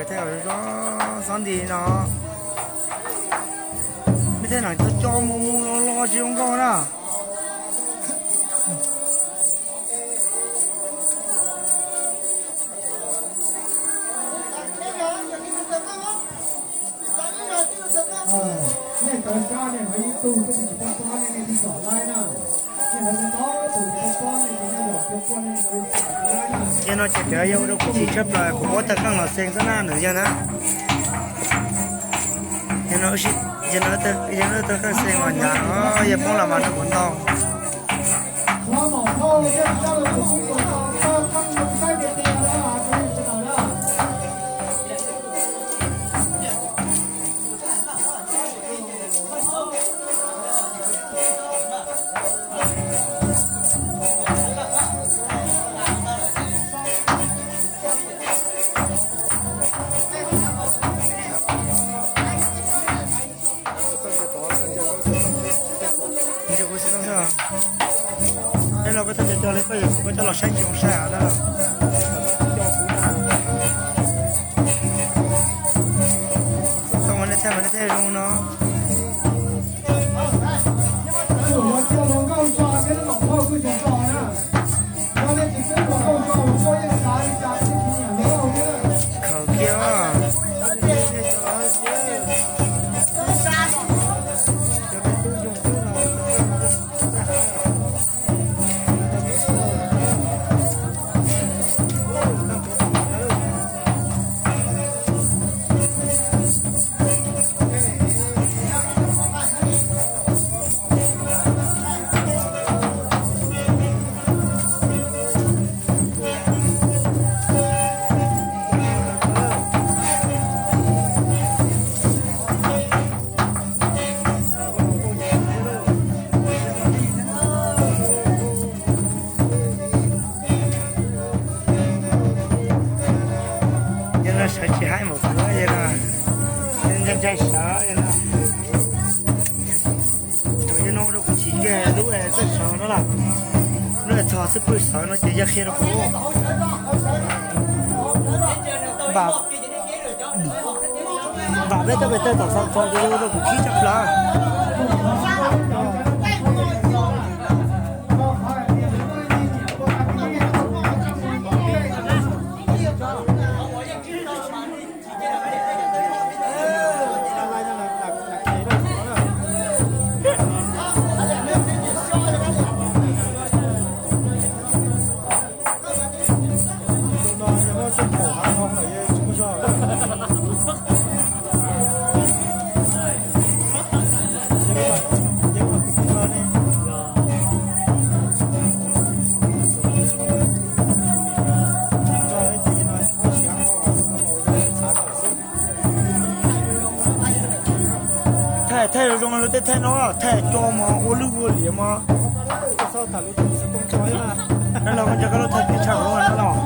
Tej zaum xob nti no, mej tej no cov cov mus mus los los tsis zoo nkauj na. Nej tawv sab nej hnov ib tug twb tsis tau pob nej nej tsis txom laib na. Nej hnov tau tus tsis tau pob nej tus nej yog tsis tau pob nej tus tsis txom laib na. Yog no ces cov yog ua rau kuv chim tshaj plaws kuv muab tawg qeej los xee xwb na nws yog na. Yog no, yog no tawg qeej xee los nyav os, yog poob los mas nws kuv ntau. Ntshe kuv xwb no xwb. Peb los koj thaj co co li koj yog kuv koj coj los saib tsis zoo saib na. Tau mas nej thaij mas nej thaij zoo no. Khaws kiag. Yog no sawv tsis haib npaum kuv, yog no ntshai ntshai sawv, yog no. Thaum yog no rau kuv chim kiag lub txawj sawv no lawm, lub txog xwb pw sawv no ces yog qhia rau kuv. Npam, npam peb coj pes tawg tom xav txog ces yog rau kuv khib tshaj plaws. Thaij thaij zoo zoo lawv tej thaij no, thaij co mos ua lwj ua liam mos. Nab los koj nco koj lub thaij pem tshaj kuv no los.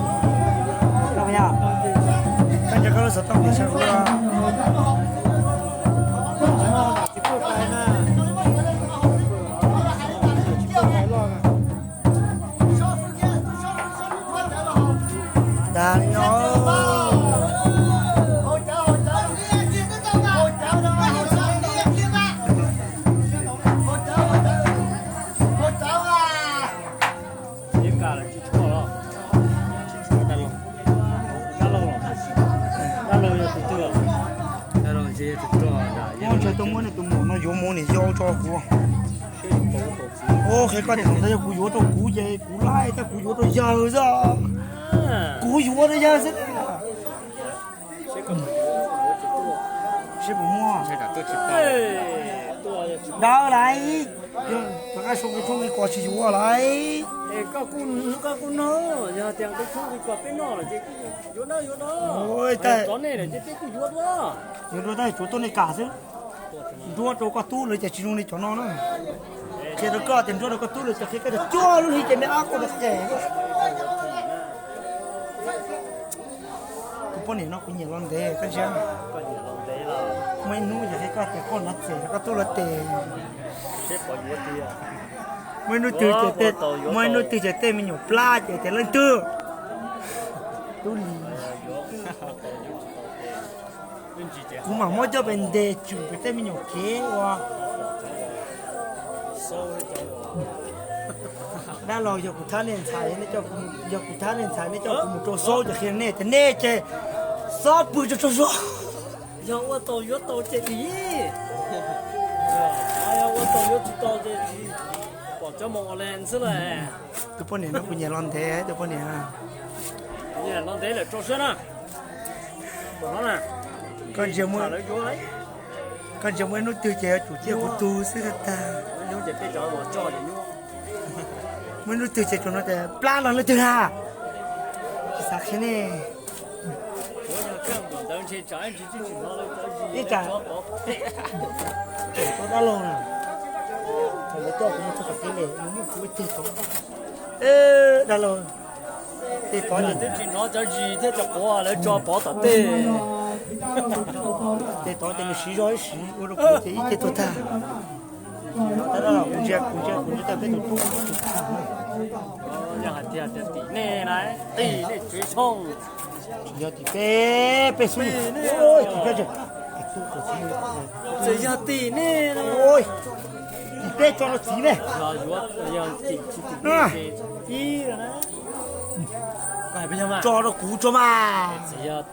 Koj nco koj lub xov tooj pem tshaj kuv no. Dag li no. Ntshai tuaj muab nws tus muam no yuav mus niam yau tso kuv. Ua qhia koj tias thaum ntawd yog kuv yuav rau kuv ces kuv laij, tab kuv yuav rau yawg xwb. Kuv yuav rau yawg xwb. Seb puas muaj. Dawb laiv, rov qab sau nqi tshoob nqi kos tsis yuav laiv. Koj kuj nug, yog tias nqi tshoob nqi kos peb noj lawm ces kuj yuav dawb yuav dawb. Cov nej lawm ces peb kuj yuav dua. Yuav dua tab tsuav tuaj nej kam xwb. Nruab rau koj tub lawv ces tsis zoo li cov no na. Qhia rau koj tias nruab rau koj tub lawv ces qhia koj tias cuaj lub hli ces me ab kuj los ces. Kuv poj niam no kuv nyiam los ntev koj ntsia. Muaj ib hnub yog qhia koj tias koj hnav txem rau koj tub lawv tes. Muaj ib hnub twg ces, muaj ib hnub twg ces tej me nyuam plab ces tias leej twg. Tub Lis. Kuv mam muab coj pem ntes tsum pem tej me nyuam kev ua. Dab laug, yog kuv thab nej ntxhais, yog kuv thab nej ntxhais nej coj kuv mus rau Saub ces qhia nej tias nej ces xob pw rau rau Saub. Yog ua tau yuav tau ces dim, yog ua tau yuav tsis tau ces tsis pom cov mus ua len xwb lauj. Tus poj niam no kuv nyiam los ntev, tus poj niam. Nyiam los ntev lawm tso siab na. Koj ntsia muaj, koj ntsia muaj ib hnub twg ces yuav tsum ciaj kuv tug xwb tag. Muaj ib hnub twg ces tsuas no tias plab no leej twg na. Tsis xav qhia nej. Ib tsam tseem tau dab laug na, thaum lawv coj kuv mus txog tom kev lem nws muaj kuv ib teg tod. Dab laug, tej tod twb tsis hnov cov zis thiab cov quav lawv tso pov tom tej. Tej tod ces nws siv zog ib siv ua rau kuv ces ib ce tuag tag. Tab sis kuv ntsia, kuv ntsia, kuv ntsia tau peb tus tub tsis tag. Yog hais tias tim nej na, tim nej tsev tshooj. Tsis yog tim peb, peb xwb. Tim peb, tsis yog tim nej na. Tim peb tso rau txiv ne. Yog yuav, yog tim, tim nej ces ib na. Tso rau kuv tso mas. Tsis yog